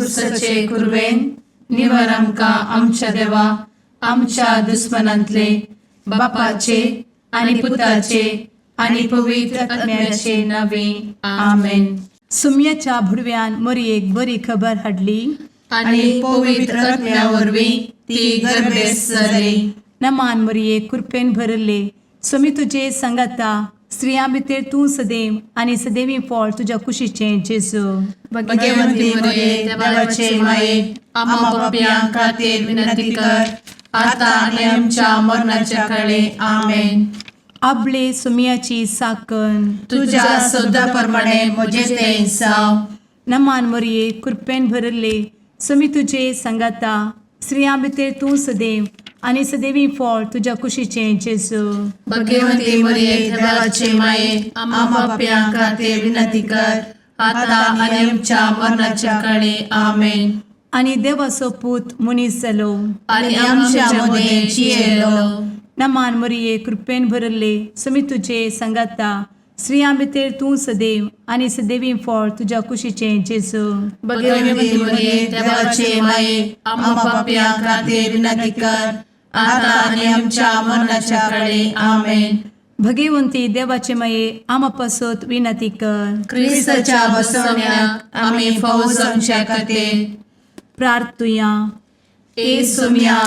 कुर्साचे कुरवेन निवर आमकां आमच्या देवा आमच्या दुस्मनांतले बापाचे आनी पुताचे आनी पवित्र आत्म्याचे नावे. आमेन. सुम्याच्या भुडव्यान मोरयेक बरी खबर हाडली. आनी पवित्र आत्म्या वरवीं ती गर्भेस्त जाली. नमान मोरये, कृपेन भरले, सुमी तुजे संगाता, स्त्रियां भितर तूं सदैव आनी सदैवी फळ तुज्या कुशीचें जेजू. भगवंती मरिये, देवाचे माये, आम्हा पापयां खातीर विनंती कर, आता आनी आमच्या मरणाच्या काळे. आमेन. आबले सुमियाची साकन. तुझ्या शब्दा प्रमाणे म्हजे ते जावं. नमान मोरये, कृपेन भरले, सुमी तुजे संगाता, स्त्रियां भितर तूं सदैव आनी सदैवी फळ तुज्या कुशीचें जेजू. भगवंती मरिये, देवाचे माये, आम्हा पापयां खातीर विनंती कर, आता आनी आमच्या मरणाच्या काळे. आमेन. आनी देवाचो पूत मनीस जालो आनी आमच्या मदें जियेलो. नमान मोरये, कृपेन भरले, सुमी तुजे संगाता, स्त्रियां भितर तूं सदैव आनी सदैवी फळ तुज्या कुशीचें जेजू. भगवंती मरिये, देवाचे माये, आम्हा पापयां खातीर विनंती कर, आता आनी आमच्या मरणाच्या काळे. आमेन. भगवंती देवाचे माये, आमा पासत विनंती कर. क्रिस्ताच्या बसवण्याक आमी फावो जावच्या खातीर प्रार्थुया. ए सोम्या,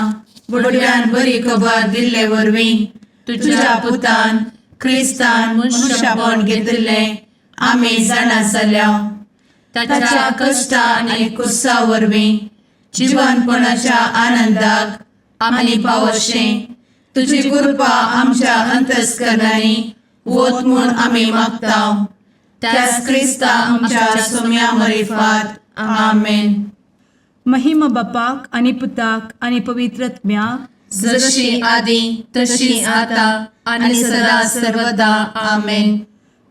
बुडव्यान बरी खबर दिल्ले वरवीं तुझ्या पुतान क्रिस्तान मनुष्यपण घेतिल्लें आमी जाणा जाल्या. ताच्या कश्टा आनी कुर्सा वरवीं जिवनपणाच्या आनंदाक आमी पावशें तुजी कृपा आमच्या अंतस्करणांनी वत म्हूण आमी मागता, त्याच क्रिस्ता आमच्या सोम्या मरिफात. आमेन. महिमा बापाक आनी पुताक आनी पवित्र आत्म्याक. जशी आदी तशी आता आणि सदा सर्वदा. आमेन.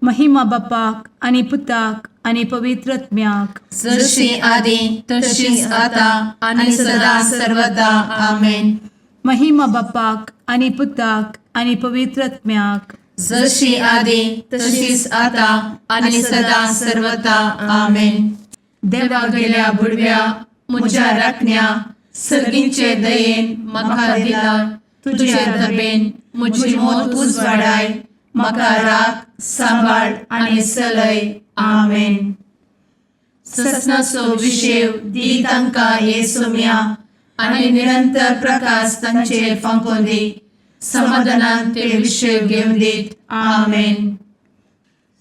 महिमा बापाक आनी पुताक आनी पवित्र आत्म्याक. जशी आदी तशीच आता आणि सदा सर्वदा. आमेन. महिमा बापाक आनी पुताक आनी पवित्र आत्म्याक. जशी आदी तशीच आता आणि सदा सर्वदा. आमेन. देवा गेल्या बुडव्या म्हज्या राखण्या, सर्गींचे दयेन म्हाका दिला तुझे दबेन म्हजी मोत उजवाडाय, म्हाका राख, सांबाळ आनी चलय. आमेन. ससनाचो विशेव दी तांकां हे सोम्या आनी निरंतर प्रकाश तांचेर फांकोवन दी, समाधानान ते विशेव घेवन दीत. आमेन.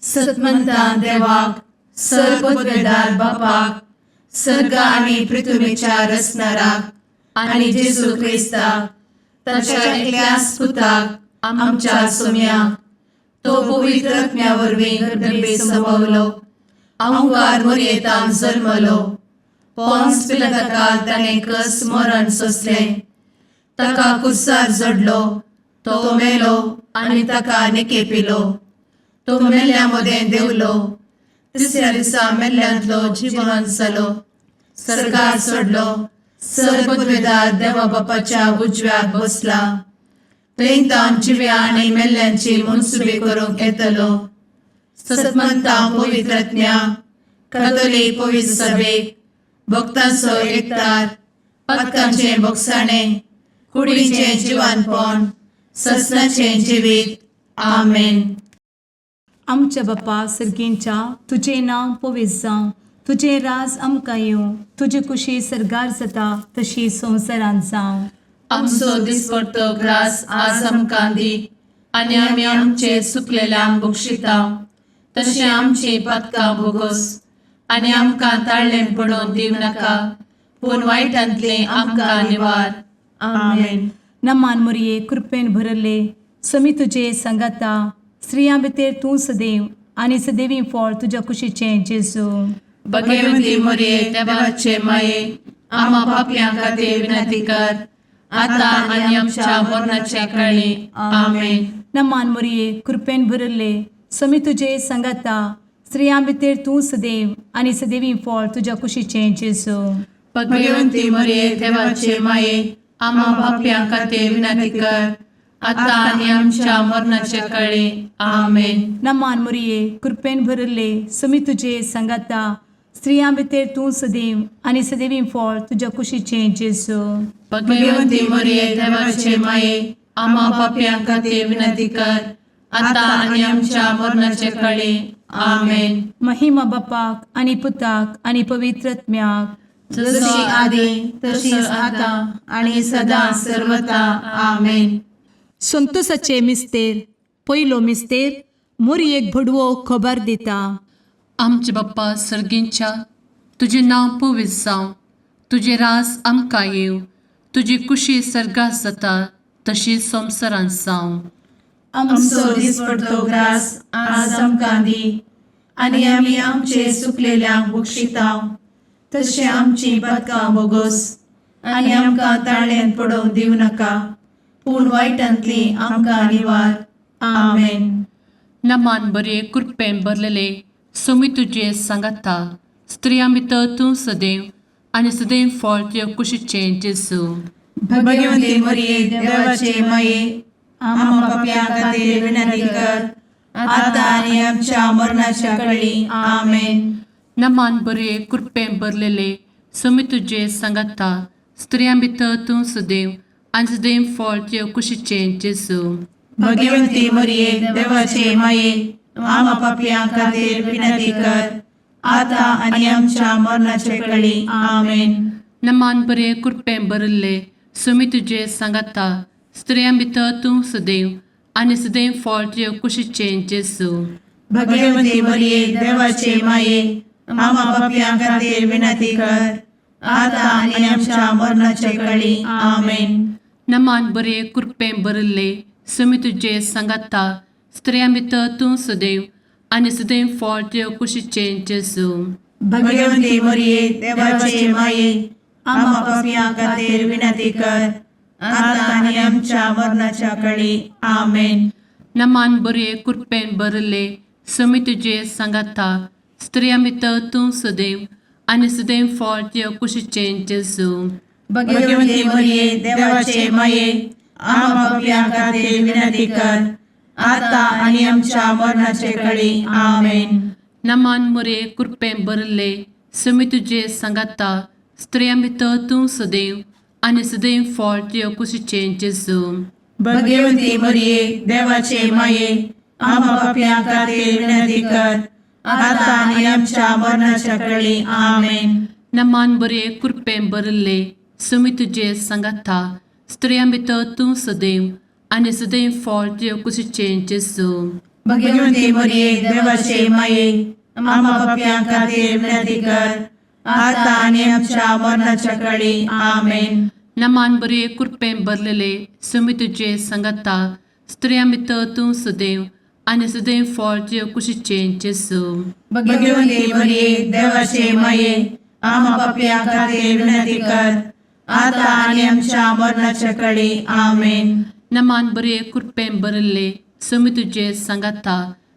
सतमंतान देवाक, सर्वपदवेदार बापाक, सर्ग आनी पृथ्वीच्या रचणाराक आनी जेजू क्रिस्ताक ताच्या एकल्याच पुताक आमच्या सोम्याक, तो पवित्र आत्म्या वरवीं गर्भे संभवलो, अंकार मोरयेतान जल्मलो, पोन्स पिलाताकाल ताणें कस मरण सोंसलें, ताका कुर्सार जडलो, तो मेलो आनी ताका निकेपिलो, तो मेल्ल्या मदें देंवलो, तिसऱ्या दिसा मेल्ल्यांतलो जिवन जालो, सर्गार चडलो, सर्वपदवेदार देवा बापाच्या उजव्याक बसला, थंय तावन जिव्या आनी मेल्ल्यांची मनसुबी करूंक येतलो. सतमंता पवित्र आत्म्या, कथोलीक पवित्र सभेक, भक्तांचो एकतार, पातकांचें भोगसाणें, कुडीचें जिवानपण, ससनाचें जिवीत. आमेन. आमच्या बापा सर्गींच्या, तुजें नांव पवित्र जावं, तुजें राज आमकां येवं, तुजी कुशी सर्गार जाता तशी संवसारांत जावं. आमचो दिसपडतो ग्रास आज आमकां दी आनी आमी आमचे चुकलेल्यांक बक्षिता तशें आमची पातकां भोगोस आनी आमकां ताळ्ळें पडोवन दिवं नाका, पूण वायटांतलें आमकां निवार. आमेन. नमान मोरये, कृपेन भरले, समी तुजे संगाता, स्त्रियां भितर तूं सदैव आनी सदैवी फळ तुज्या कुशीचें जेजू. भगवती मोरये, देवाचे माये, आम्हा पापयां खातीर विनंती कर, आता आनी आमच्या मरणाच्या काळी. आमेन. नमान मोरये, कृपेन भरले, समी तुजे संगाता, स्त्रियां भितर तूं सदैव आनी सदैवी फळ तुज्या कुशीचें जेजू. भगवंती मोरये, देवाचे माये, आम्हा पापयां खातीर विनंती कर, आता आनी आमच्या मरणाच्या काळी. आमेन. नमान मोरये, कृपेन भरले, समी तुजे संगाता, स्त्रियां भितर तूं सदैव आनी सदैवी फळ तुज्या कुशीचें जेजू. भगवंती मरिये, देवाचे माये, आम्हा पापयां खातीर विनंती कर, आता आनी आमच्या मरणाचे कळी. आमेन. महिमा बापाक आनी पुताक आनी पवित्र आत्म्याक. जशी आदी तशीच आता आणि सदा सर्वता. आमेन. संतोषाचे मिस्तेर. पयलो मिस्तेर, मोरयेक भडवो खबर दिता. आमचे बाप्पा सर्गींच्या, तुजें नांव पवित्र जावं, तुजें रास आमकां येवं, तुजी कुशी सर्गात जाता तशी संवसारांत जावं. आमचो दिसपडतो ग्रास आज आमकां दी आनी आमी आमचे सुकलेल्यांक बक्षितांव तशें आमची पदकां बोगोस आनी आमकां ताळ्यान पडोवंक दिवं नाका, पूण वायटांतली आमकां निवार. आमेन. नमान बरे, कृपेन भरलेले, सोमी तुजे सांगाता, स्त्रियां भितर तूं सदैव आनी सदैव फळ तुजे कुशीचें जेजू. भगवंती मरिये, देवाचे माये, आम्हा पापयां खातीर विनंती कर, आता आनी आमच्या मरणाच्या कळी. आमेन. नमान बरे, कृपेन भरलेले, सोमी तुजे सांगाता, स्त्रियां भितर तूं सदैव आनी सदैव फळ तुजे कुशीचें जेजू. भगवंती मरिये, देवाचे माये, आम्हा पापयां खातीर विनंती कर, आता आनी आमच्या मरणाचे कळी. आमेन. नमान बरे, कृपेन भरिल्ले, सोमी तुजे सांगाता, स्त्रियां भितर तूं सदैव आनी सदैव फळ तुजे कुशीचें जेजू. भगवंती मरिये, देवाचे माये, आम्हा पापयां खातीर विनंती कर, आता आनी आमच्या मरणाचे कळी. आमेन. नमान बरे, कृपेन भरिल्ले, सोमी तुजे सांगाता, स्त्रियां भितर तूं सदैव आनी सदैव फळ तुजे कुशीचें जेजू. भगवंती मरिये, देवाचे माये, आम्हा पापयां खातीर विनंती कर, आता आनी आमच्या मरणाच्या कळी. आमेन. नमान बरे, कृपेन भरिल्ले, सोमी तुजे सांगाता, स्त्रियां भितर तूं सदैव आनी सदैव फळ तुजे कुशीचें जेजू. भगवंती मरिये, देवाचे माये, आम्हा पापयां खातीर विनंती कर, आता आनी आमच्या मरणाचे कळी. आमेन. नमान मोरे, कृपेन भरिल्ले, सोमी तुजे सांगाता, स्त्रियां भितर तूं सदैव आनी सदैव फळ तुजे कुशीचें जेजू. भगवंती मरिये, देवाचे माये, आम्हा पापयां खातीर विनंती कर, आता आनी आमच्या मरणाच्या कळी. आमेन. नमान बरे, कृपेन भरिल्ले, सोमी तुजे सांगाता, स्त्रियां भितर तूं सदैव आनी सदैव फळ तुजे कुशीचें जेजू. भगवंती मरिये, देवाचे माये, आम्हा पापयां खातीर विनंती कर, आता आनी आमच्या मरणाच्या कळी. आमेन. नमान बरे, कृपेन भरलेले, सोमी तुजे सांगाता, स्त्रियां भितर तूं सदैव आनी सदैव फळ तुजे कुशीचें जेजू. भगवंती मरिये, देवाचे माये, आम्हा पापयां खातीर विनंती कर, आता आनी आमच्या मरणाच्या कळी. आमेन. नमान बरे, कृपेन भरिल्ले, सोमी तुजे सांगाता,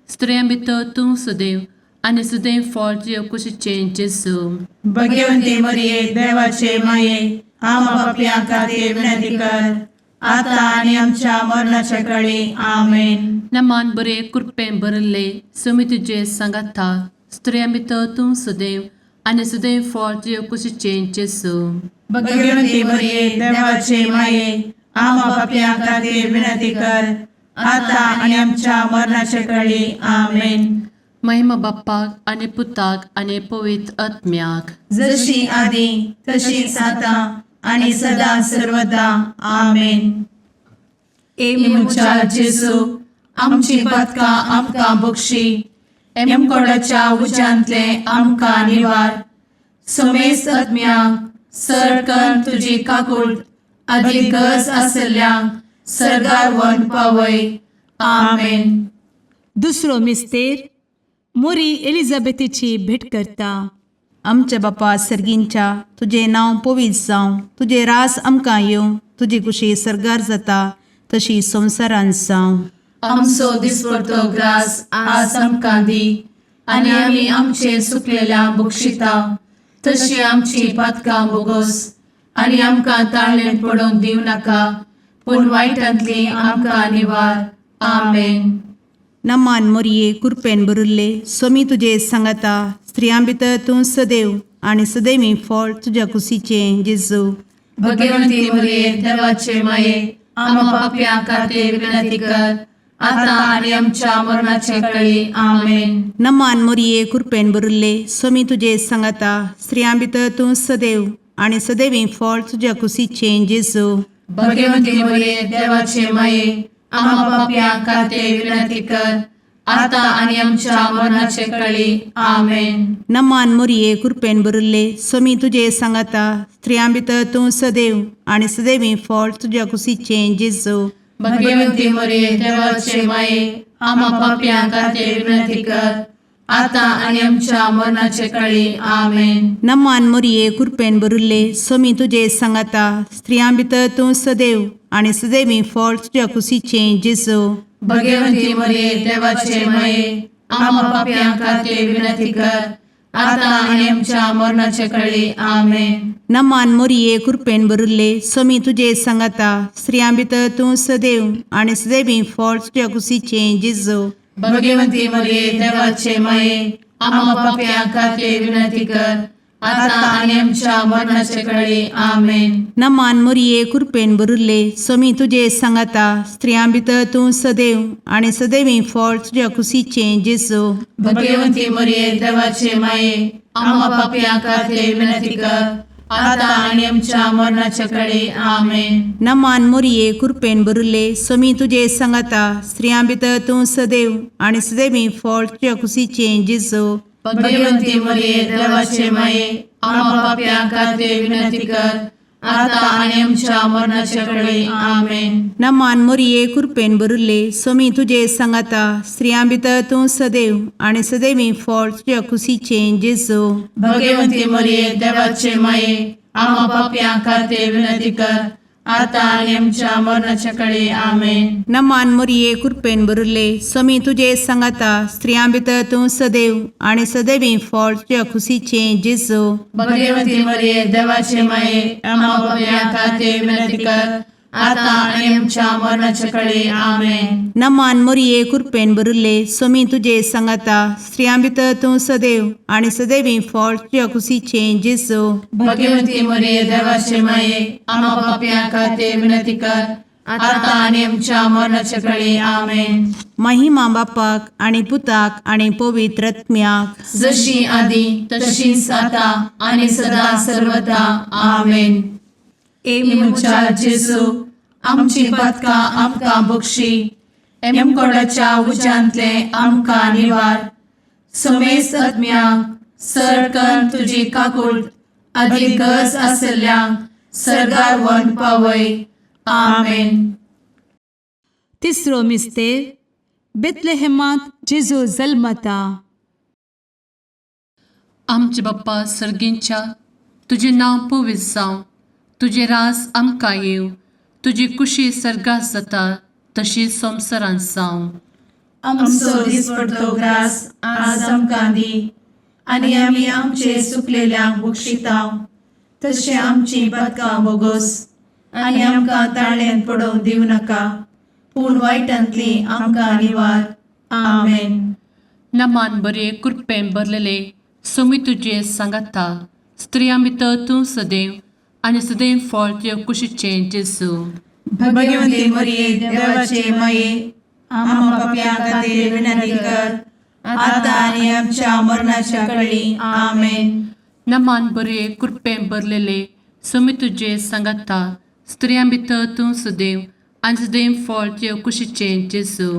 स्त्रियां भितर तूं सदैव आनी सदैव फळ तुजे कुशीचें जेजू. भगवंती मरिये, देवाचे माये, आम्हा पापयां खातीर विनंती कर, आता आनी आमच्या मरणाच्या कळी. आमेन. नमान बरे, कृपेन भरिल्ले, सोमी तुजे सांगाता, स्त्रियां भितर तूं सदैव आनी सदैव फळ तुजे कुशीचें जेजू. भगवंती मरिये, देवाचे माये, आम्हा पापयां खातीर विनंती कर, आता आनी आमच्या मरणाच्या कळी. आमेन. महिमा बाप्पाक आनी पुताक आनी पवित्र आत्म्याक. जशी आदी तशीच आता आणि सदा सर्वदा. आमेन. ए म्हज्या जेजू, आमची पदकां आमकां बक्षी, एमकोडाच्या उज्यांतले आमकां निवार, समेस्त आत्म्यांक सरकन तुजी काकूळ आदी गरज आसल्ल्यांक सर्गार वन पावय. आमेन. दुसरो मिस्तेर, मोरी एलिझाबेथीची भेट करता. आमच्या बापा सर्गींच्या, तुजें नांव पवित्र जावं, तुजें रास आमकां येवं, तुजी कुशी सर्गार जाता तशी संवसारांत जावं. आमचो दिसपडतो ग्रास आज आमकां दी आनी आमी आमचे सुकलेल्या बक्षिता तशी आमची पातकां बोगोस आनी आमकां ताळ्ळें पडोवंक दिवं नाका, पूण वायटांतली आमकां निवार. आमेन. नमान मोरये, कुरपेन भरिल्ले, स्वामी तुजे सांगाता, स्त्रियां भितर तूं सदैव आनी सदैवी फळ तुज्या कुशीचें जेजू. भगवंती मरिये देवाचे माये, आम्हा पापयां खातीर विनंती कर, आता आनी आमच्या मरणाचे कळी. आमेन. नमान मोरये, कृपेन भरिल्ले, स्वामी तुजे सांगाता. स्त्रियां भितर तूं सदैव आनी सदैवी फळ तुज्या कुशीचें जेजू. भगवंती मरिये देवाचे माये, आम्हा पापयां खातीर विनंती कर, आता आनी आमच्या मरणाचे कळी. आमेन. नमान मोरये, कृपेन भरिल्ले, स्वामी तुजे सांगाता. स्त्रियां भितर तूं सदैव आनी सदैवी फळ तुज्या कुशीचें जेजू. भगवंती मरिये देवाचे माये, आम्हा पापयां खातीर विनंती कर, आता आनी आमच्या मरणाचे कळी. आमेन. नमान मोरये, कृपेन भरिल्ले, स्वामी तुजे सांगाता. स्त्रियां भितर तूं सदैव आनी सदैवी फळ तुज्या कुशीचें जेजू. भगवंती मरिये देवाचे माये, आम्हा पापयां खातीर विनंती कर, आता आनी आमच्या मरणाचे कळी. आमेन. नमान मोरये, कृपेन भरिल्ले, स्वामी तुजे सांगाता. स्त्रियां भितर तूं सदैव आनी सदैवी फळ तुज्या कुशीचें जेजू. भगवंती मरिये देवाचे माये, आम्हा पापयां खातीर विनंती कर, आता आनी आमच्या मरणाचे कळी. आमेन. नमान मोरये, कृपेन भरिल्ले, स्वामी तुजे सांगाता. स्त्रियां भितर तूं सदैव आनी सदैवी फळ तुज्या कुशीचें जेजू. भगवंती मरिये देवाचे माये, आम्हा पापयां खातीर विनंती कर, आता आनी आमच्या मरणाचे कळी. आमेन. नमान मोरये, कृपेन भरिल्ले, स्वामी तुजे सांगाता. स्त्रियां भितर तूं सदैव आनी सदैवी फळ तुज्या कुशीचें जेजू. भगवंती मरिये देवाचे माये, आम्हा पापयां खातीर विनंती कर, आता आनी आमच्या मरणाचे कळी. आमेन. नमान मोरये, कृपेन भरिल्ले, स्वामी तुजे सांगाता. स्त्रियां भितर तूं सदैव आनी सदैवी फळ तुज्या कुशीचें जेजू. भगवंती मरिये देवाचे माये, आम्हा पापयां खातीर विनंती कर, आता आनी आमच्या मरणाच्या कळी. आमेन. नमान मोरये, कृपेन भरिल्ले, स्वामी तुजे सांगाता. स्त्रियां भितर तूं सदैव आनी सदैवी फळ तुज्या कुशीचें जेजू. भगवंती मरिये देवाचे माये, आम्हा पापयां खातीर विनंती कर, आता आनी आमच्या मरणाच्या कळी. आमेन. नमान मोरये, कृपेन भरिल्ले, स्वामी तुजे सांगाता. स्त्रियां भितर तूं सदैव आनी सदैवी फळ तुज्या कुशीचें जेजू. भगवंती मरिये देवाचे माये, आम्हा पापयां खातीर विनंती कर, आता आनी आमच्या मरणाच्या कळी. आमेन. महिमा बापाक आनी पुताक आनी पवित्र आत्म्याक, जशी आदी तशीच आता आनी सदा सर्वदा. आमेन. ए म्हज्या जेजू, आमची पातकां आमकां बक्षी, एमकोडाच्या उज्यांतले आमकां निवार, समेस्त आत्म्यांक सरकन तुजी काकूट आदी गरज आसल्ल्यांक सर्गार व्हरून पावय. आमेन. तिसरो मिस्तेर, बेतलेहेमांत जेजू जल्मता. आमचे बाप्पा सर्गींच्या, तुजें नांव पवित्र जावं, तुजें राज आमकां येवं, तुजी कुशी सर्गात जाता तशी संवसारांत जावं. आमचो दिसपडतो ग्रास आज आमकां दी, आनी आमी आमचे सुकलेल्यांक बक्षितांव, तशें आमची पातकां बोगोस, आनी आमकां ताळ्यान पडोवंक दिवं नाका, पूण वायटांतली आमकां निवार. आमेन. नमान बरे, कृपेन भरलेले, सोमी तुजे सांगाता, स्त्रियां भितर तूं सदैव आनी सदैव फळ तुजे कुशीचें जेजू. भगवंती मरिये देवाचे माये, आम्हा पापयां खातीर विनंती कर, आता आनी आमच्या मरणाच्या कळी. आमेन. नमान बरे, कृपेन भरलेले, सोमी तुजे सांगाता, स्त्रियां भितर तूं सदैव आनी सदैव फळ तुजे कुशीचें जेजू.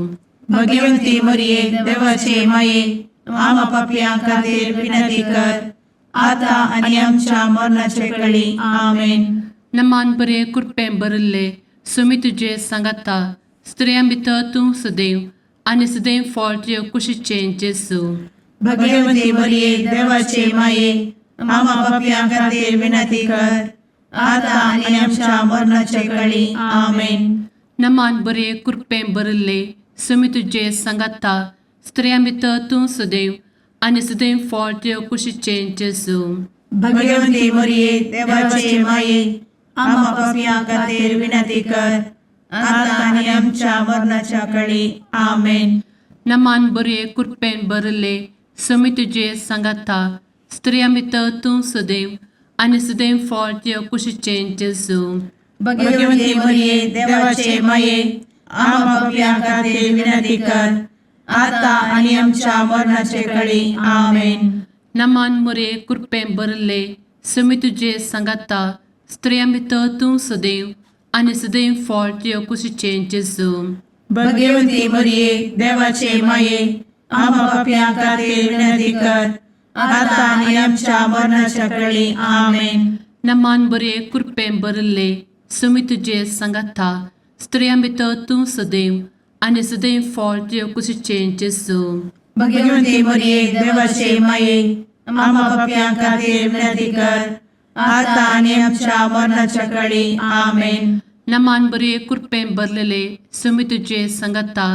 भगवंती मरिये देवाचे माये, आम्हा पापयां खातीर विनंती कर, आता आनी आमच्या मरणाच्या कळी. आमेन. नमान बरे, कृपेन भरिल्ले, सोमी तुजे सांगाता, स्त्रियां भितर तूं सदैव आनी सदैव फळ तुजे कुशीचें जेजू. भगवंती मरिये देवाचे माये, आम्हा पापयां खातीर विनंती कर, आता आनी आमच्या मरणाच्या कळी. आमेन. नमान बरे, कृपेन भरिल्ले, सोमी तुजे सांगाता, स्त्रियां भितर तूं सदैव आनी सदैव फळ तुजे कुशीचें जेजू. भगवंती मरिये देवाचे माये, आम्हा पापयां खातीर विनंती कर, आता आनी आमच्या मरणाच्या कळी. आमेन. नमान बरे, कृपेन भरिल्ले, समी तुजे सांगाता स्त्रियां भितर तूं सदैव आनी सदैव फळ तुज्या कुशीचें जेजू. भगवती मरिये, देवाचे माये, आम्हा पापयां खातीर विनंती कर, आता आनी आमच्या मरणाचे कळी. आमेन. नमान मुरे कृपें भरले समी तुजे सांगाता स्त्रियां भितर तूं सदैव आनी सदैव फळ तुज्या कुशीचें जेजू. भगवती मरिये, देवाचे माये, आम्हा पापयां खातीर विनंती कर, आता आनी आमच्या मरणाच्या कळी. आमेन. नमान बरे कृपें भरले समी तुजे सांगाता स्त्रियां भितर तूं सदैव आनी सदैव फळ तुज्या कुशीचें जेजू. भगवती मरिये, देवाचे माये, आम्हा पापयां खातीर विनंती कर, आता आनी आमच्या मरणाच्या कळी. आमेन. नमान बरे कृपें भरलेले समी तुजे सांगाता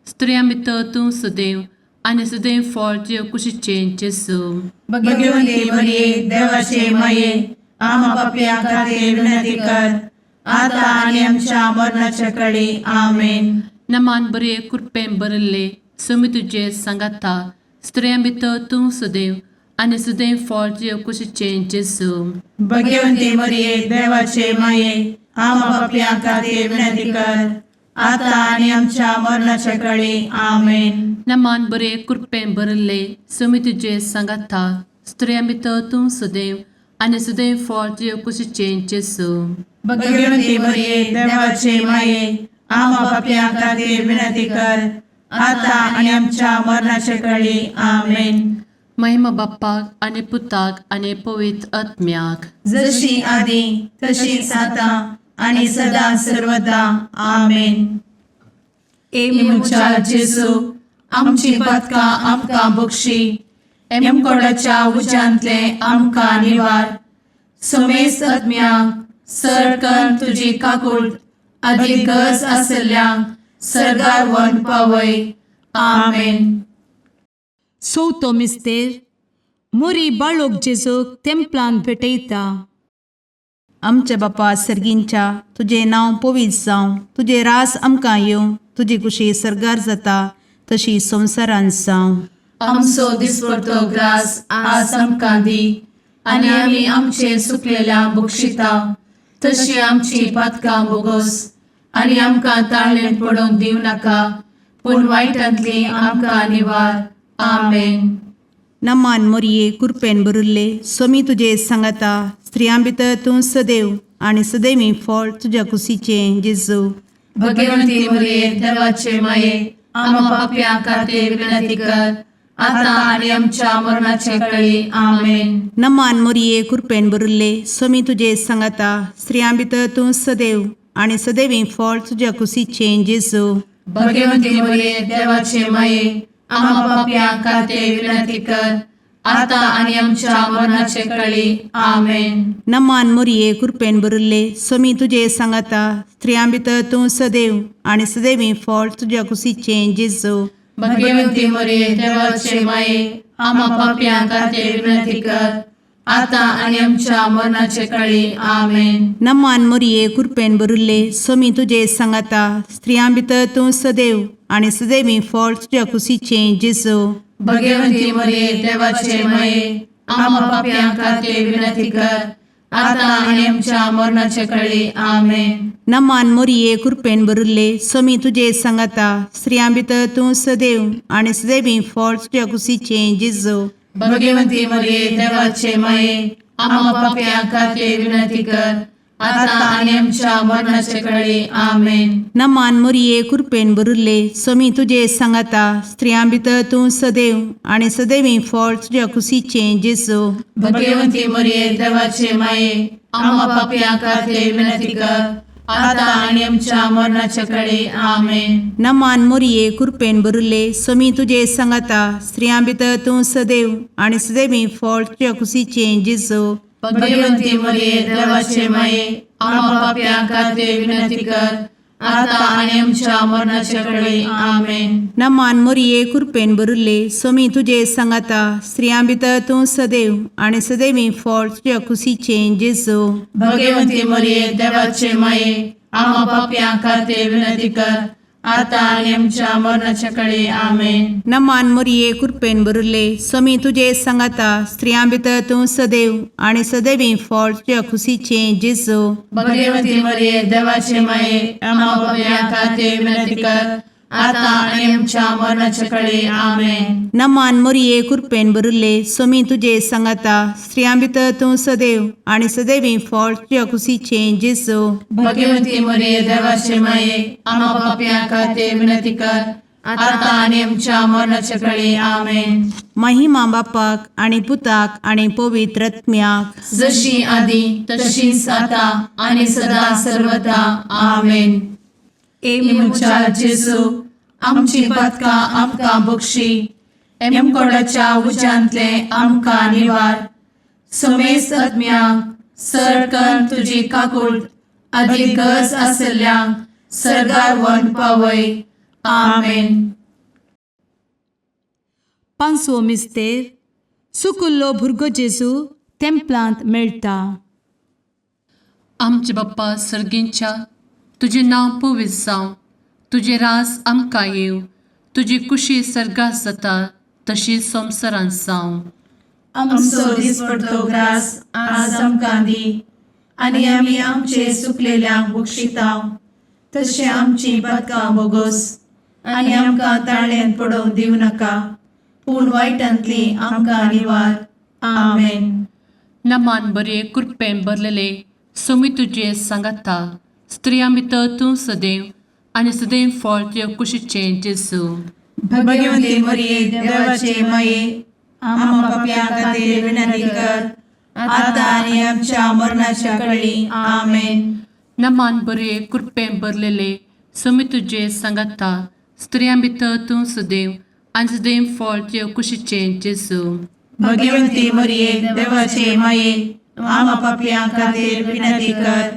स्त्रियां भितर तूं सदैव आनी सदैव फळ तुज्या कुशीचें जेजू. भगवती मरिये, देवाचे माये, आम्हा पापयां खातीर विनंती कर, आता आनी आमच्या मरणाच्या कळी. आमेन. नमान बरे कृपें भरले समी तुजे सांगाता स्त्रियां भितर तूं सदैव आनी सदैव फळ तुज्या कुशीचें जेजू. भगवती मरिये, देवाचे माये, आम्हा पापयां खातीर विनंती कर, आता आनी आमच्या मरणाच्या कळी. आमेन. नमान बरे कृपें भरले समी तुजे सांगाता स्त्रियां भितर तूं सदैव आनी सदैव फळ तुज्या कुशीचें जेजू. भगवती मरिये, देवाचे माये, आम्हा पापयां खातीर विनंती कर, आता आनी आमच्या मरणाच्या कळी. आमेन. महिमा बाप्पाक आनी पुताक आनी पवित्र आत्म्याक. जशी आदी तशीच आता आणि सदा सर्वदा. आमेन. ए म्हज्या जेजू, आमची पातकां आमकां बक्षी, एमकोडाच्या उज्यांतले आमकां निवार, समेस्त आत्म्यांक सरकन तुजी काकूळ आदी गरज आसल्ल्यांक सर्गार व्हरून पावय. आमेन. चवथो मिस्तेर मुरी बाळोक जेजूक तेंपलान भेटयता. आमच्या बापा सर्गींच्या, तुजें नांव पवित्र जावं, तुजें रास आमकां येवं, तुजी कुशी सर्गार जाता तशी संवसारांत जावं. आमचो दिसपडतो ग्रास आज आमकां दी आनी आमी आमचे सुकलेल्या बक्षिता तशी आमची पातकां बोगोस आनी आमकां ताळणेंत पडोवंक दिवं नाका पूण वायटांतली आमकां निवार. आमेन. नमान मोरये, कुरपेन भरिल्ले, सोमी तुजे सांगाता, स्त्रियां भितर तूं सदैव आनी सदैवी फळ तुज्या कुशीचें जेजू. भगवंती मरिये, देवाचे माये, आम्हा पापयां खातीर विनंती कर, आता आनी आमच्या मरणाचे कळी. आमेन. नमान मोरये, कुरपेन भरिल्ले, सोमी तुजे सांगाता, स्त्रियां भितर तूं सदैव आनी सदैवी फळ तुज्या कुशीचें जेजू. भगवंती मरिये, देवाचे माये, आम्हा पापयां खातीर विनंती कर, आता आनी आमच्या मरणाचे कळी. आमेन. नमान मोरये, कुरपेन भरिल्ले, सोमी तुजे सांगाता, स्त्रियां भितर तूं सदैव आनी सदैवी फळ तुज्या कुशीचें जेजू. भगवंती मरिये, देवाचे माये, आम्हा पापयां खातीर विनंती कर, आता आनी आमच्या मरणाचे कळी. आमेन. नमान मोरये, कुरपेन भरिल्ले, सोमी तुजे सांगाता, स्त्रियां भितर तूं सदैव आनी सदैवी फळ तुज्या कुशीचें जेजू. भगवंती मरिये, देवाचे माये, आम्हा पापयां खातीर विनंती कर, आता आनी आमच्या मरणाचे कळी. आमेन. नमान मोरये, कुरपेन भरिल्ले, सोमी तुजे सांगाता, स्त्रियां भितर तूं सदैव आनी सदैवी फळ तुज्या कुशीचें जेजू. भगवंती मरिये, देवाचे माये, आम्हा पापयां खातीर विनंती कर, आता आनी आमच्या मरणाचे कळी. आमेन. नमान मोरये, कुरपेन भरिल्ले, सोमी तुजे सांगाता, स्त्रियां भितर तूं सदैव आनी सदैवी फळ तुज्या कुशीचें जेजू. भगवंती मरिये, देवाचे माये, आम्हा पापयां खातीर विनंती कर, आता आनी आमच्या मरणाचे कळी. आमेन. नमान मोरये, कुरपेन भरिल्ले, सोमी तुजे सांगाता, स्त्रियां भितर तूं सदैव आनी सदैवी फळ तुज्या कुशीचें जेजू. भगवंती मरिये, देवाचे माये, आम्हा पापयां खातीर विनंती कर, आता आनी आमच्या मरणाचे कळी. आमेन. नमान मोरये, कुरपेन भरिल्ले, सोमी तुजे सांगाता, स्त्रियां भितर तूं सदैव आनी सदैवी फळ तुज्या कुशीचें जेजू. भगवंती मरिये, देवाचे माये, आम्हा पापयां खातीर विनंती कर, आतां आनी आमच्या मरणाच्या कडे आमेन. नमान मोरये कृपेन भरिल्ले, स्वामी तुजे सांगाता, स्त्रियां भितर तूं सदैव आनी सदैवी फळ तुज्या खुशीचें जेजू. भगवती मरिये, देवाचे माये, आम्हा पापयां खातीर विनंती कर, आतां आनी आमच्या मरणाच्या कडे आमेन. नमान मोरये कृपेन भरिल्ले, स्वामी तुजे सांगाता, स्त्रियां भितर तूं सदैव आनी सदैवी फळ तुज्या खुशीचें जेजू. भगवती मरिये, देवाचे माये, आम्हा पापयां खातीर विनंती कर, आतां आनी आमच्या मरणाच्या कडे आमेन. महिमा बापाक आनी पुताक आनी पवित्र आत्म्याक. जशी आदी तशीच आता आणि सदा सर्वदा आमेन. ए म्हज्या जेजू, आमची पदकां आमकां बक्षी, एमकोडाच्या उज्यांतले आमकां निवार, समेस्त आत्म्यांक सरकन तुजी काकूळ आदी गरज आसल्ल्यांक सरगार वन पावय. आमेन. पांचवो मिस्तेर, सुकुल्लो भुरगो जेजू तेंपलांत मेळटा. आमचे बाप्पा सर्गींच्या, तुजें नांव पवित्र जावं, तुजें रास आमकां येवं, तुजी कुशी सर्गात जाता तशी संवसारांत जावं. आमचो दिसपडतो ग्रास आज आमकां दी, आनी आमी आमचे सुकलेल्यांक बक्षितांव, तशें आमची पदकां बोगोस, आनी आमकां ताळ्यान पडोवंक दिवं नाका, पूण वायटांतली आमकां निवार. आमेन. नमान बरे कृपेन भरलेले, सोमी तुजे सांगाता, स्त्रियां भितर तूं सदैव आनी सदैव फळ तुज्या कुशीचें जेजू. भगवती मरिये, देवाचे माये, आम्हा पापयां खातीर विनंती कर, आतां आनी आमच्या मरणाच्या कळी. आमेन. नमान बरे कृपेन भरलेले, सोमी तुजे सांगाता, स्त्रियां भितर तूं सदैव आनी सदैव फळ तुज्या कुशीचें जेजू. भगवती मरिये, देवाचे माये, आम्हा पापयां खातीर विनंती कर,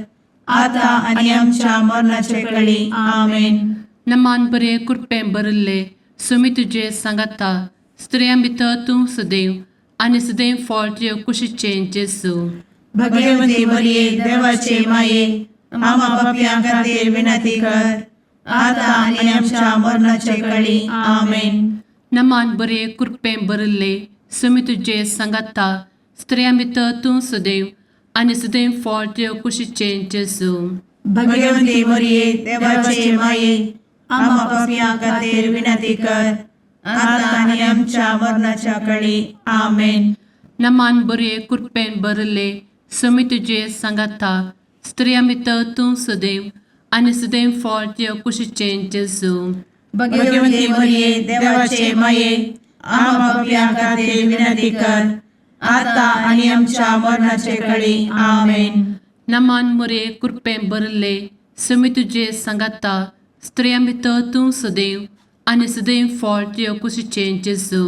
आतां आनी आमच्या मरणाचे कळी. आमेन. नमान बरे कृपेन भरिल्ले, सुमी तुजे सांगाता, स्त्रियां भितर तूं सदैव आनी सदैव फळ तुज्या कुशीचें जेजू. भगवती मरिये, देवाचे माये, आम्हा पापयां खातीर विनंती कर, आतां आनी आमच्या मरणाचे कळी. आमेन. नमान बरे कृपेन भरिल्ले, सुमी तुजे सांगाता, स्त्रियां भितर तूं सदैव आनी सदैव फळ तुज्या कुशीचें जेजू. भगवती मरिये, देवाचे माये, आम्हा पापयां खातीर विनंती कर, आतां आनी आमच्या मरणाच्या कळी. आमेन. नमान बरे कृपेन भरिल्ले, सुमी तुजे सांगाता, स्त्रियां भितर तूं सदैव आनी सदैव फळ तुज्या कुशीचें जेजू. भगवती मरिये, देवाचे माये, आम्हा पापयां खातीर विनंती कर, आतां आनी आमच्या मरणाचे कळी. आमेन. नमान मोरे कृपेन भरिल्ले, सुमी तुजे सांगाता, स्त्रियां भितर तूं सदैव आनी सदैव फळ तुज्या कुशीचें जेजू.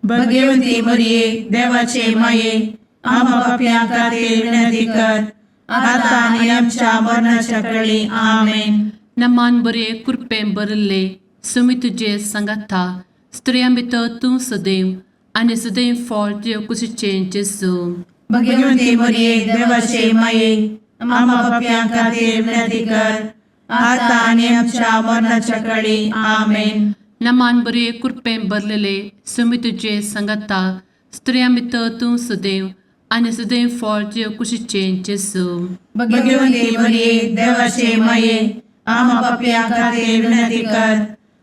भगवती मरिये, देवाचे माये, आम्हा पापयां खातीर विनंती कर, आतां आनी आमच्या मरणाच्या कळी. आमेन. नमान बरे कृपेन भरिल्ले, सुमी तुजे सांगाता, स्त्रियां भितर तूं सदैव आनी सदैव फळ तुज्या कुशीचें जेजू. भगवती मरिये, देवाचे माये, आम्हा पापयां खातीर विनंती कर, आतां आनी आमच्या मरणाच्या कळी. आमेन. नमान बरे कृपेन भरलेले, सुमी तुजे सांगाता, स्त्रियां भितर तूं सदैव आनी सदैव फळ तुज्या कुशीचें जेजू. भगवती मरिये, देवाचे माये, आम्हा पापयां खातीर विनंती कर,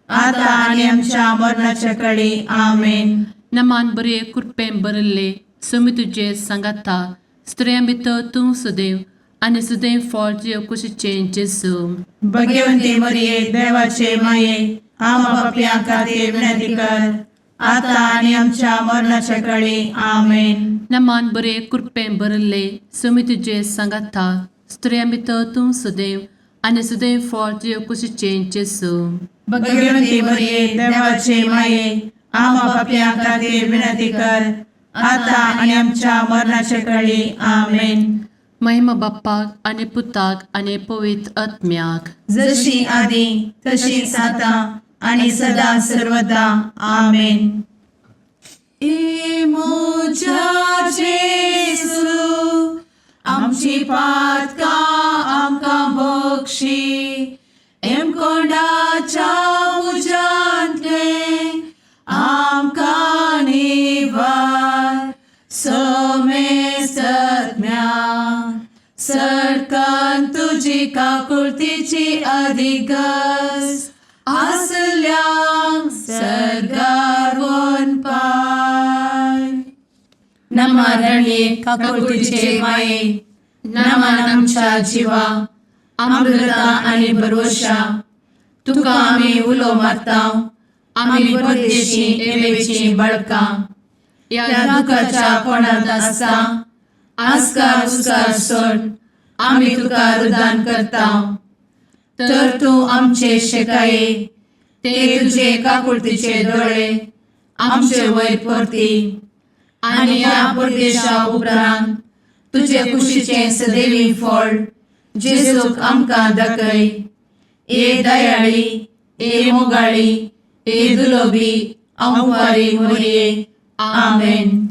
आतां आनी आमच्या मरणाच्या कळी. आमेन. नमान बरे कृपेन भरिल्ले, सुमी तुजे सांगाता, स्त्रियां भितर तूं सदैव आनी सदैव फळ तुज्या कुशीचें जेजू. भगवती मरिये, देवाचे माये, आम्हा पापयां खातीर विनंती कर, आतां आनी आमच्या मरणाच्या कळी. आमेन. नमान बरे कृपेन भरिल्ले, सुमी तुजे सांगाता, स्त्रियां भितर तूं सदैव आनी सदैव फळ तुज्या कुशीचें जेजू. भगवती मरिये, देवाचे माये, आम्हा पापयां खातीर विनंती कर, आतां आनी आमच्या मरणाच्या कळी. आमेन. महिमा बाप्पाक आनी पुताक आनी पवित्र आत्म्याक. जशी आदी तशीच आतां आणि सदा सर्वदा. आमेन. ए म्हज्या जेजू, आमची पातकां आमकां बक्षी, एमकोंडाच्या तुजी काकुळतीची अधिगस आसल्यांक सर्गार पाय. नमा रणये काकुळतीचे माये, नमन आमच्या जिवा, अमृता आनी भरवशा, तुका आमी उलो मारता, आमी परदेशी एवेची बळकां ह्या दुखाच्या कोणांत आसता आस्कार उस्कार सोड आमी तुका रुदान करता. तर तूं आमचे शेकाये ते तुजे काकुळतीचे दोळे आमचे वयर परती आनी ह्या परदेशा उपरांत तुजे कुशीचें सदैवी फळ जेजूक आमकां दाखय. ए दयाळी, ए मोगाळी, ए दुलोबी अंवारी मोरये, आमेन.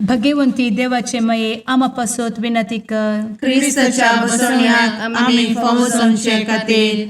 भगवंती देवाचे मये आमा पासत विनंती कर. क्रिस्ताच्या बसवण्याक आमी फावो जावचे खातीर.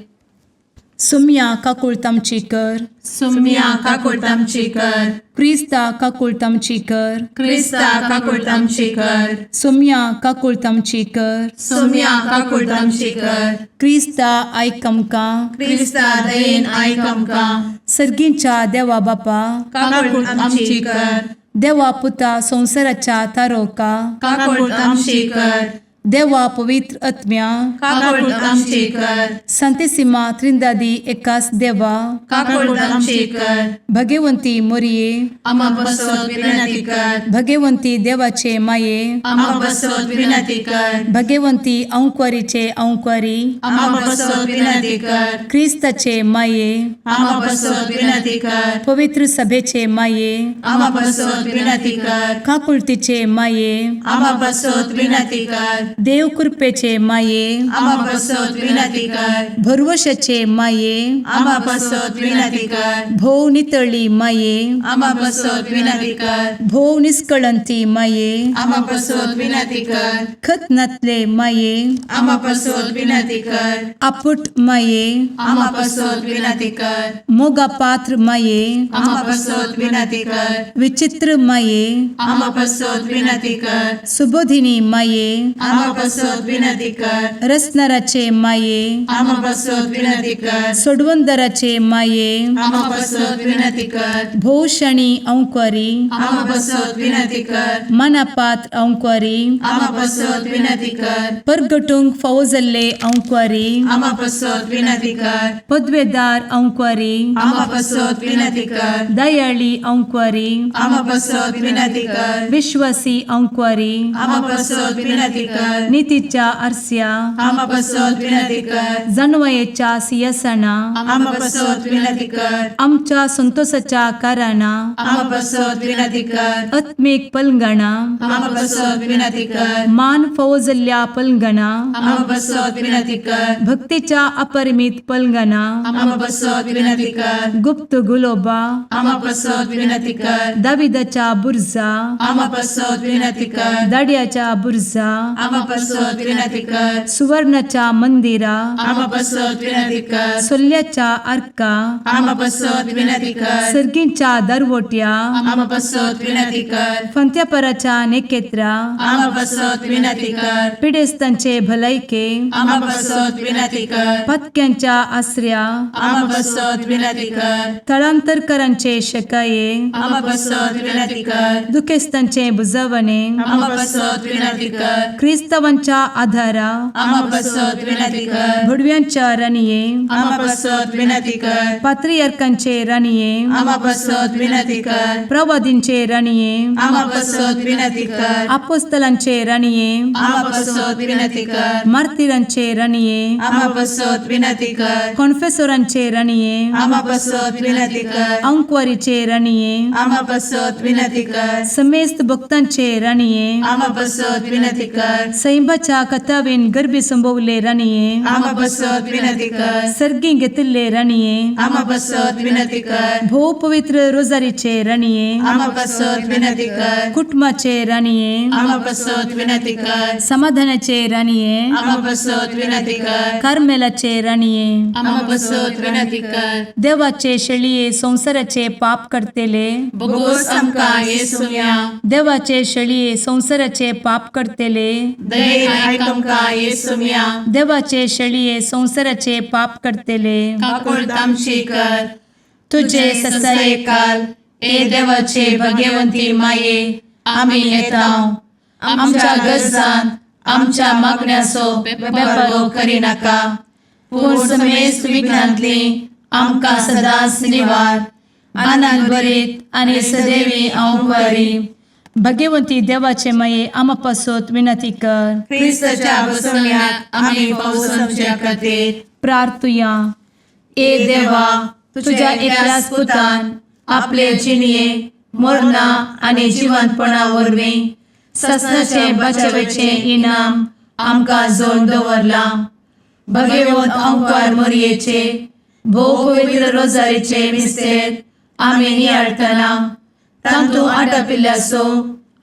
सुम्या काकुळत आमची कर. सुम्या काकुळट आमची कर. क्रिस्ता काकुळत आमची कर. क्रिस्ता काकुळट आमची कर. सुम्या काकुळत आमची कर. सुम्या काकुळट आमची कर. क्रिस्ता आयक आमकां. क्रिस्ता दयेन आयक आमकां. सर्गींच्या देवा बापा, काकुळट आमची कर. देवा पुता संवसाराच्या तारोका, काकुळट आमची कर. देवा पवित्र आत्म्या, काकुळट आमची कर. संतेसिमा त्रिंदादी एकास देवा, काकुळट आमची कर. भगवंती मोरये, आमा बसत विनंती कर. भगवंती देवाचे माये, आमा बसत विनंती कर. भगवंती अंक्वारीचे अंक्वारी, आमा बसत विनंती कर. क्रिस्ताचे माये, आमा बसत विनंती कर. पवित्र सभेचे माये, आमा बसत विनंती कर. काकुळतीचे माये, आमा बसत विनंती कर. देव कृपेचे माये, आमा बसत विनंती कर. भरवशाचे माये, आमा बसत विनंती कर. भोव नितळी माये, आमा बसत विनंती कर. भोव निष्कळंती माये, आमा बसत विनंती कर. खत नातले माये, आमा बसत विनंती कर. आपुट माये, आमा बसत विनंती कर. मोगा पात्र माये, आमा बसत विनंती कर. विचित्र माये, आमा बसत विनंती कर. सुबोधिनी माये, आमा बसत विनंती कर. रसनाराचे माये, आमा बसत विनंती कर. सोडवंदराचे माये, आमा बसत विनंती कर. भोवशणी अंक्वारी, आमा बसत विनंती कर. मनापात्र अंक्वारी, आमा बसत विनंती कर. परगटूंक फावो जाल्ले अंक्वारी, आमा बसत विनंती कर. पदवेदार अंक्वारी, आमा बसत विनंती कर. दयाळी अंक्वारी, आमा बसत विनंती कर. विश्वासी अंक्वारी, आमा बसत विनंती कर. नितीच्या आरस्या, आमा बसत विनंती कर. जानवयेच्या सियासना, आमा बसत विनंती कर. आमच्या संतोषाच्या कारणा, आमा बसत विनंती कर. आत्मीक पलंगणा, आमा बसत विनंती कर. मान फावो जाल्ल्या पलंगणा, आमा बसत विनंती कर. भक्तीच्या अपरिमित पलंगणा, आमा बसत विनंती कर. गुप्त गुलोबा, आमा बसत विनंती कर. दाविदाच्या बुर्जा, आमा बसत विनंती कर. दाड्याच्या बुर्जा, आमा बसत विनंती कर. सुवर्णाच्या मंदिरा, आमा बसत विनंती कर. सोल्ल्याच्या आर्का, आमा बसत विनंती कर. सर्गींच्या दरवट्या, आमा बसत विनंती कर. फंत्यापराच्या नेकेत्रा, आमा बसत विनंती कर. पिडेस्तांचे भलायके, आमा बसत विनंती कर. पत्क्यांच्या आसऱ्या, आमा बसत विनंती कर. थळांतरकरांचे शकाये, आमा बसत विनंती कर. दुखेस्तांचे बुजवणे, आमा बसत विनंती कर. क्रिस्तावांच्या आधारा, आमा बसत विनंती कर. भुडव्यांच्या राणये, आमा बसत विनंती कर. पात्रियार्कांचे राणये, आमा बसत विनंती कर. प्रवादींचे राणये, आमा बसत विनंती कर. आपोस्तलांचे राणये, आमा बसत विनंती कर. मार्तिरांचे राणये, आमा बसत विनंती कर. कॉन्फेसोरांचे राणये, आमा बसत विनंती कर. अंक्वारीचे राणये, आमा बसत विनंती कर. समेस्त भक्तांचे राणये, आमा बसत विनंती कर. सैंबाच्या कथावेन गर्भी संभवले राणये, आमा बसत विनंती कर. सर्गी घेतिल्ले राणये, आमा बसत विनंती कर. भोव पवित्र रोजारीचे राणये, आमा बसत विनंती कर. कुटुंबाचे राणये, आमा बसत विनंती कर. समाधानाचे राणये, आमा बसत विनंती कर. कार्मेलाचे राणये, आमा बसत विनंती कर. देवाचे शेळये संवसाराचे पाप करतेले, बोगोस आमकां येसुया. देवाचे शेळये संवसाराचे पाप करतेले, दयेन आयक आमकां येसुम्या. देवाचे शेळये संवसाराचे पाप करतले, काकुळट आमची कर. तुझे तुझे ससाये ससायकाल ए देवाचे भगवंती माये, आमी येता आमच्या गरजांत आमच्या मागण्याचो बेपर्वो करिनाका, पूण समेस्त विघ्नांतली आमकां सदांच निवार. आनंद भरीत आनी सदैवी अंवकारी भगवंती देवाचे माये, आमा पासत विनंती कर. क्रिस्ताच्या बसवण्याक आमी पावसाच्या खातीर प्रार्थुया. ए देवा, तुझ्या एकल्याच पुतान आपले जिणये मरणा आनी जिवंतपणा वरवीं ससनाचे बचावेचे इनाम आमकां जोड दवरलां. भगवंत अंकार मोरयेचे भोव पवित्र रोजारीचे मिस्तेर आमी नियाळटना तांतू आटापिल्ल्याचो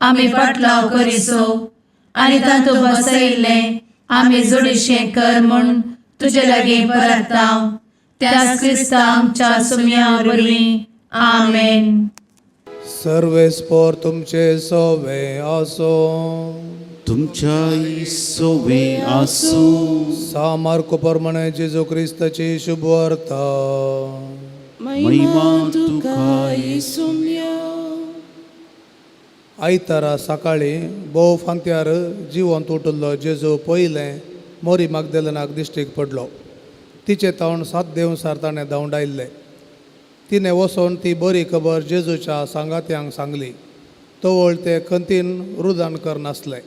आमी पाटलाव करिसो आनी तांतू बसयिल्लें आमी जोडीशें कर म्हूण तुजे लागीं परताव, त्याच क्रिस्ता आमच्या सुम्या वरवीं. आमेन. सर्वेस्पोर तुमचे सोवे आसो. तुमच्याय सोवे आसूं. सा मार्को प्रमाणे जेजू क्रिस्ताची शुभवार्ता. महिमा तुका येसुम्या. आयतारा सकाळी भोव फांत्यार जिवंत उठिल्लो जेजू पयलें मोरी मागदेलनाक दिश्टीक पडलो. तिचे तावन सात देवसार ताणें धांवडायल्ले. तिणें वचोन ती बरी खबर जेजूच्या सांगात्यांक सांगली. तवळ ते खंतीन रुदान करनासले.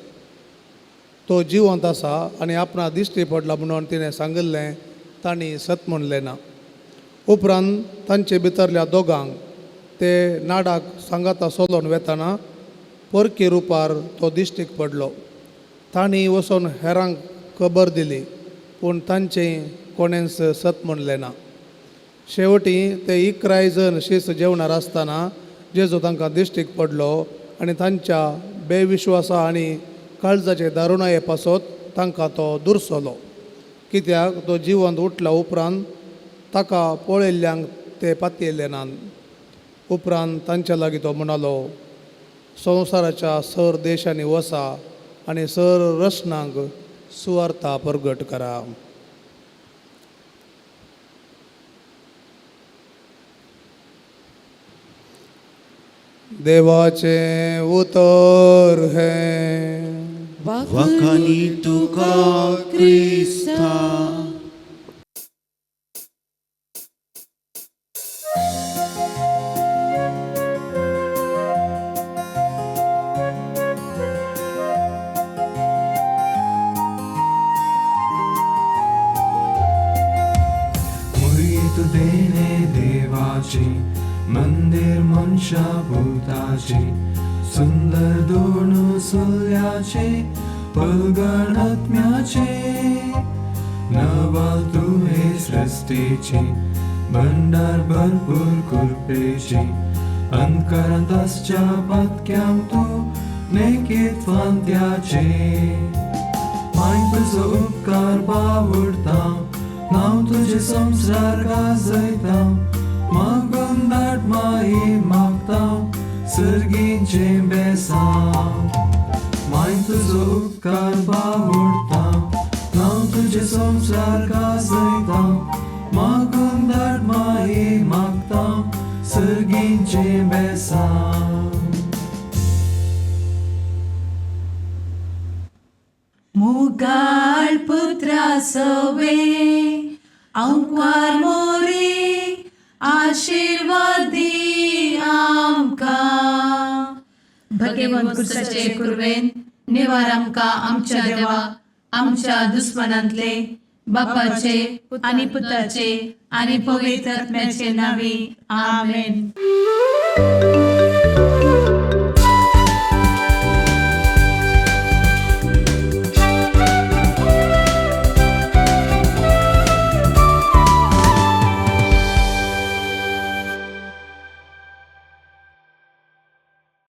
तो जिवंत आसा आनी आपणा दिश्टी पडला म्हणून तिणें सांगिल्लें तांणी सत म्हणलें ना. उपरांत तांचे भितरल्या दोगांक ते नाडाक सांगाता सोलोन वेताना परकी रुपार तो दिश्टीक पडलो. तांणी वचून हेरांक खबर दिली, पूण तांचें कोणेंच सत म्हणलें ना. शेवटी ते 11 जण शीस जेवणार आसतना जेजू तांकां दिश्टीक पडलो आनी तांच्या बेविश्वासा आनी काळजाचे दारुणाये पासत तांकां तो दुरसलो, कित्याक तो जिवंत उठला उपरांत ताका पळयल्ल्यांक ते पातयेले नात. उपरांत तांच्या लागीं तो म्हणालो, संवसाराच्या सर देशांनी वसा आनी सर रचनांक सुवार्ता परगट करा. देवाचें उतर हें. वाखानी तुका क्रिस्ता. मुरी तू देणे देवाची, मंदिर मनशा भूताची, सुंदर दोन सुल्याचे पलगण आत्म्याचे. नवाल तू हे सृष्टीची, भंडार भरपूर कृपेची, अंतकरांत आसच्या पातक्यांक तूं नेकीत फांत्याचे. माय तुजो उपकार बावुडता, नांव तुजें संवसार गाजयता, मागून धाड माई मागता सर्गीचें बेसांव. माय तुजो उपकार बावुडता, नांव तुजें संवसार गाजयता, मागून धाड माई मागता सर्गीचें बेसांव. मुगाळ पुत्रा सवे अंकार मोरे, आशिर्वाद दी आमकां. भगवंत कुर्साचे कुर्वेन निवार आमकां आमच्या देवा, आमच्या दुस्मनांतले. बापाचे आनी पुताचे आनी पवित्र आत्म्याचे नावे. आमेन. आमेन.